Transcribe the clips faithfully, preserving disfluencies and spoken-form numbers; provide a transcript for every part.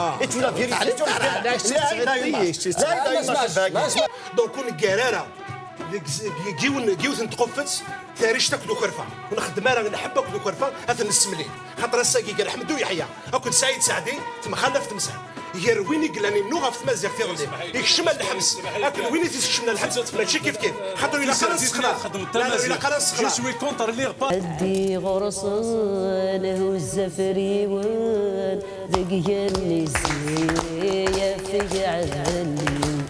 Ah. Et tu la vérifies sur le terrain. La ilaha illallah. La ilaha illallah. Donc, ur neggar ara deg, deg yiwen, deg yiwet n tquffet, tarict akked ukerfa. Ur nxeddem ara lḥebb akked ukerfa, ad ten-nessemlil. Xaṭer ass-agi gar Ḥmed u Yeḥya akked Saɛid Seɛdi, temxalaf temsal. Gar win i yellan innu ɣef tmaziɣt iḍelli, ikcem ar lḥebs, akked win i t-iskecmen ar lḥebs, mačči kif kif. Xaṭer ur ilaq ara nessexlaḍ. La, la, ur ilaq ara nessexlaḍ. Je suis contre les repas. Addi ɣur-sen huzz afriwen deg yigenni, yafeg ɛedden-iw.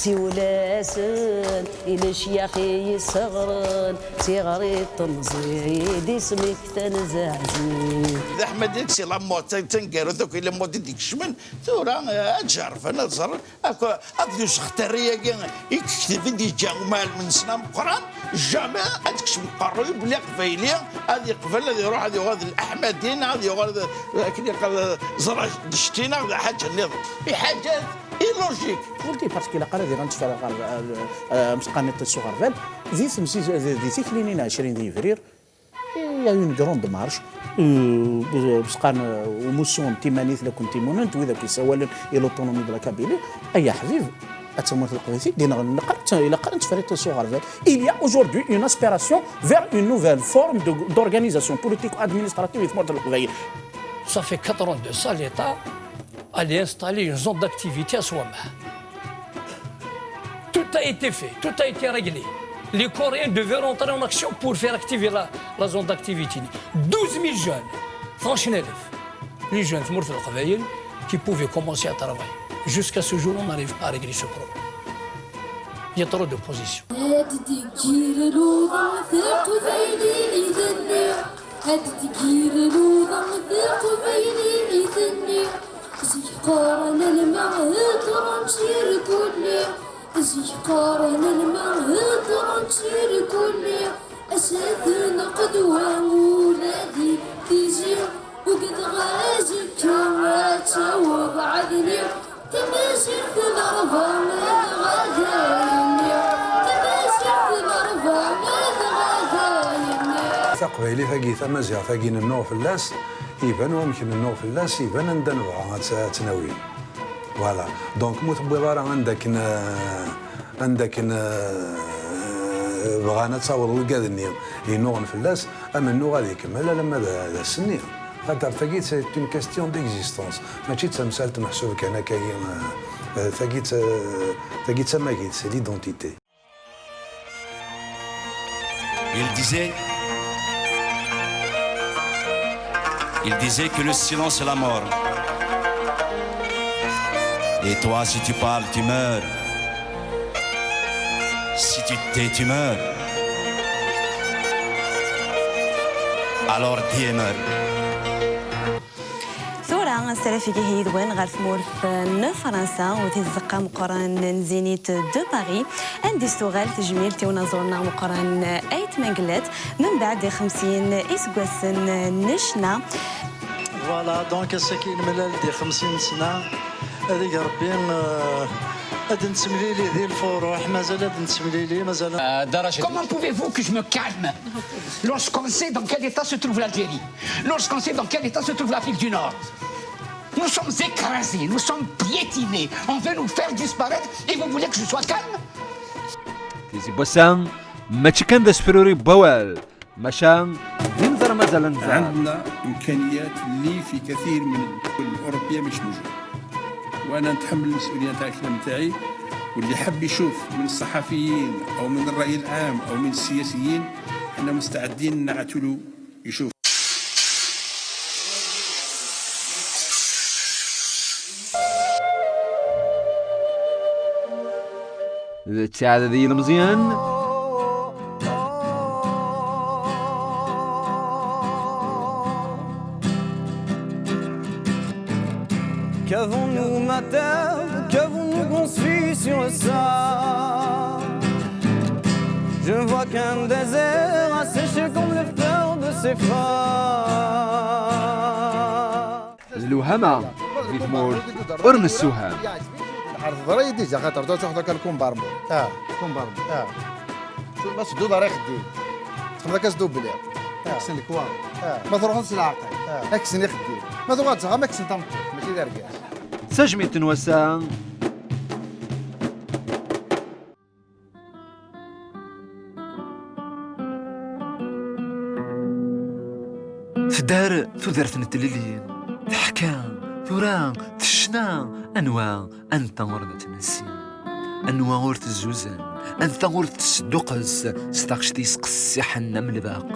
Siwel-asen i lecyax i yesseɣren, tiɣri temẓi d isem-ik tanzaɛzit. D Aḥmed i d si la mode, d taneggarut akk i la mode i d-ikecmen. Tura, eh, ad jerrben, ad ẓren. Akk, akked usextari-agi i yekteb i d-yeǧǧa umɛellem-nsen ameqqran, jamais ad tekcem qerruy belli aqbayli ad yeqbel ad iruḥ ad yuɣal d Leḥmadi neɣ ad yuɣal d, akken yeqqar, Zrajdi Cettin neɣ d lḥaǧa nniḍen. Iḥaǧat illogique. Ur d-, parce que ilaq ara diɣen ad neffer ɣer, eh, eh, amesqaniṭ s uɣerbal, di temsi-, di, di tikli-nni n ɛecrin di yebrir, il y a une grande marche, euh, bes-, besqan, euh, umussu n timanit la kent-imunent, wid akk yessawalen i l'autonomie de la Kabylie, ay aḥbib, ad tamurt leqbaylit, dinɣ ilaq ara, ilaq ara nettferriṭ s uɣerbal. Il y a aujourd'hui une aspiration vers une nouvelle forme de, d'organisation politico-administrative i tmurt n Leqbayel. Ça fait quatre ans de ça, l'État, allait installer une zone d'activité à Soamah. Tout a été fait, tout a été réglé. Les Coréens devaient rentrer en action pour faire activer la, la zone d'activité. Douze mille jeunes, franchement, les jeunes, tmurt n Leqbayel, qui pouvaient commencer à travailler. Jusqu'à ce jour, on n'arrive pas à régler ce problème. Il y a trop d'opposition. Ad d-teggir luḍa teqbaylit-nni. Ad d-teggir luḍa teqbaylit-nni. Zik qqaren lma heddren cirkulli. Zik qqaren lma heddren cirkulli. Ass-a tenqedwa ula di Tizi. Ugadeɣ azekka ad taweḍ Ɛedni. Tamaziɣt n Ṛebba dɣa dayen-nni. Tamaziɣt n Ṛebba dɣa dayen-nni. Taqbaylit-agi, tamaziɣt-agi nennuɣ fell-as, iban wamek nennuɣ fell-as, iban anda nebɣa ad tt-, ad tt-nawi. Voilà. Donc, ma ur tewwiḍ ara anda akken, euh, anda akken, euh, bɣan ad taweḍ wigad-nni yennuɣen fell-as, amennuɣ ad ikemmel alamma d, d ass-nni. Xaṭer tagi, c'est une question d'existence. Mačči d tamsalt meḥsub kan akka-yi, euh, euh, tagi d, tagi d tamagit, c'est l'identité. Il disait, il disait que le silence est la mort. Et toi, si tu parles, tu meurs. Si tu te tais, tu meurs. Alors dis et meurs. Tura, ad nsaraf ihi yid-wen ɣer tmurt n Fransa, u di tzeqqa meqqren n Zénith de Paris, anda i s-tuɣal tejmilt i unaẓur-nneɣ meqqren Ayt Mengellat, membeɛd i xemsin iseggasen n ccna. Voilà, donc ass-agi nemlal di xemsin sna, ad ig Rebbi, euh, ad nettemlili di lfuruḥ, mazal ad nettemlili, mazal. Euh, Dda Racid. Comment pouvez-vous que je me calme lorsqu'on sait dans quel état se trouve l'Algérie ? Lorsqu'on sait dans quel état se trouve l'Afrique du Nord, nous sommes écrasés, nous sommes piétinés, on veut nous faire disparaître et vous voulez que je sois calme ? Tizi n wass-a, mačči kan d asefruri n wawal, maca d imẓer mazal nẓer. عندنا إمكانيات اللي في كثير من الدول الأوروبية مش موجودة. وانا نتحمل المسؤوليه نتاع الكلام نتاعي. واللي حب يشوف من الصحفيين او من الراي العام او من السياسيين، احنا مستعدين نعتلو يشوف. D ttiɛad ad yilmeẓyen. Qu'avons-nous, ma terre, qu'avons-nous construit sur ça? Je ne vois qu'un désert asséché comme les fleurs de ses fronts. D lewhama di tmurt ur nessuham. Ḥerteḍ rray déjà xaṭer tura tuxeḍ akka lkumbarmu. Ah, kumbarmu. Ah. Tura ma tedduḍ ar ixeddim. Txedmeḍ akka s dubli. Ah. Kksen lekwaɣ. Ah. Ma truḥeḍ s leɛqel. Ah. Ad kksen ixeddim. Ma tuɣaleḍ s axxam ad kksen tameṭṭut. Mačči d argaz. D tajmilt n wass-a. Tdar tudert n tlelli, teḥka, tura, tecna, anwa, anta ur d-tnessi, anwa ur tezzuzen, anta ur tesduqqes s taɣect yesqessiḥen am lbaq,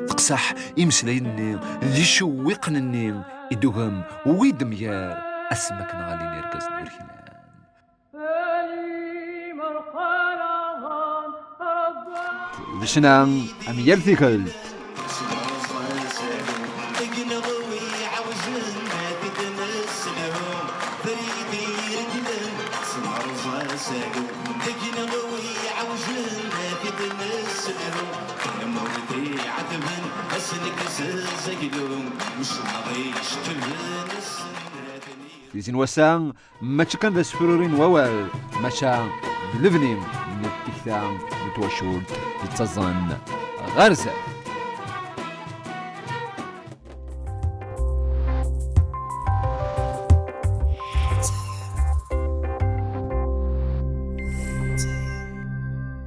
teqseḥ imeslayen-nni d yicewwiqen-nni i d-ugem wi d-mgar asmi akken ɣalin irgazen ur klan. D ccna am yal tikkelt. Tizi n wass-a, mačči kan d asefruri n wawal, maca d lebni n tikta n twacult yettaẓen ɣer zdat.